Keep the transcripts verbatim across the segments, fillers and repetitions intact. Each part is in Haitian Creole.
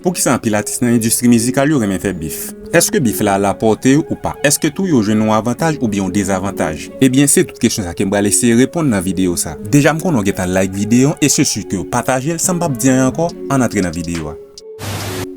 Poukisa anpil atis nan endistri mizikal yo renmen fè bif? Èske bif la al apòte yo ou pa? Èske tou yo jwenn yon avantaj oubyen yon dezavantaj? Ebyen, se tout kesyon sa ke m pral eseye reponn nan videyo sa. Deja m konnen w gentan like videyo an e se si ke w pataje l, san m p ap di anyen ankò, ann antre nan videyo a.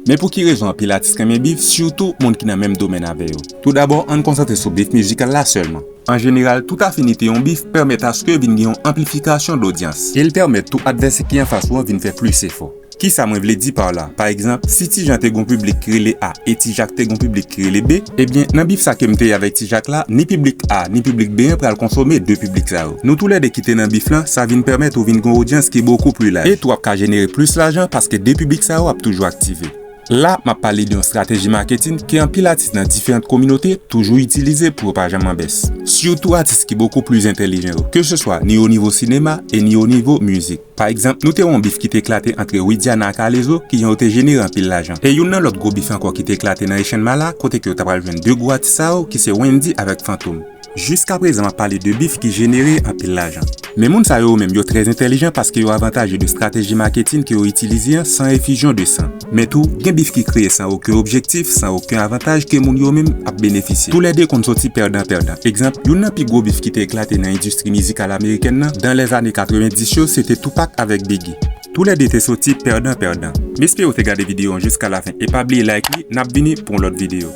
Men pou ki rezon anpil atis renmen bif, sitou moun ki nan menm domèn avè yo? Toudabò, ann konsantre sou bif mizikal la sèlman. An jeneral, tout afinite yon bif pèmèt aske vin gen yon anplifikasyon dodyans. E l pèmèt tou advèsè ki anfas ou an vin fè plis efò. Kisa mwen vle di pa la? Pa egzanp, si Ti Jan te gon piblik ki rele A e Ti Jak te gon piblik ki rele B, ebyen, nan bif sa ke m te ye avèk Ti Jak la, ni piblik A ni piblik B an pral konsome de piblik sa yo. Nou toulède ki te nan bif lan, sa vin pèmèt ou vin gon odyans ki bokou pli laj. E tou w ap ka jenere plis lajan paske de piblik sa yo ap toujou aktive. La, m ap pale de yon strateji maketin ke anpil atis nan diferan kominote toujou itilize pou yo pa janm an bès. Sitou atis ki bokou pli entèlijan yo, keseswa ni o nivo sinema e ni o nivo mizik. Pa egzanp, nou te wè yon bif ki te eklate antre Widiana ak Alezo, ki jan yo te jenere anpil lajan. E youn nan lòt gwo bif ankò ki te eklate nan Echann Mala, kote ke w ta pral jwenn de gwo atis sa yo, ki se Wendy avèk Fantom. Jiskaprezan, m ap pale de bif ki jenere anpil lajan. Men moun sa yo, yo menm, yo trè entèlijan paske yo avantaje de strateji maketin ke yo itilize an san efizyon de san. Men tou, gen bif ki kreye san okenn objektif, san okenn avantaj ke moun yo menm ap benefisye. Toulède konn soti pèdan pèdan. Egzanp, youn nan pi gwo bif ki te eklate nan endistri mizikal amerikèn nan, dan lèzane katrevendis yo, se te Tupac avèk Biggie. Toulède te soti pèdan pèdan. M espere w te gade videyo an jiska lafen e pa bliye like li, n ap vini pou yon lòt videyo.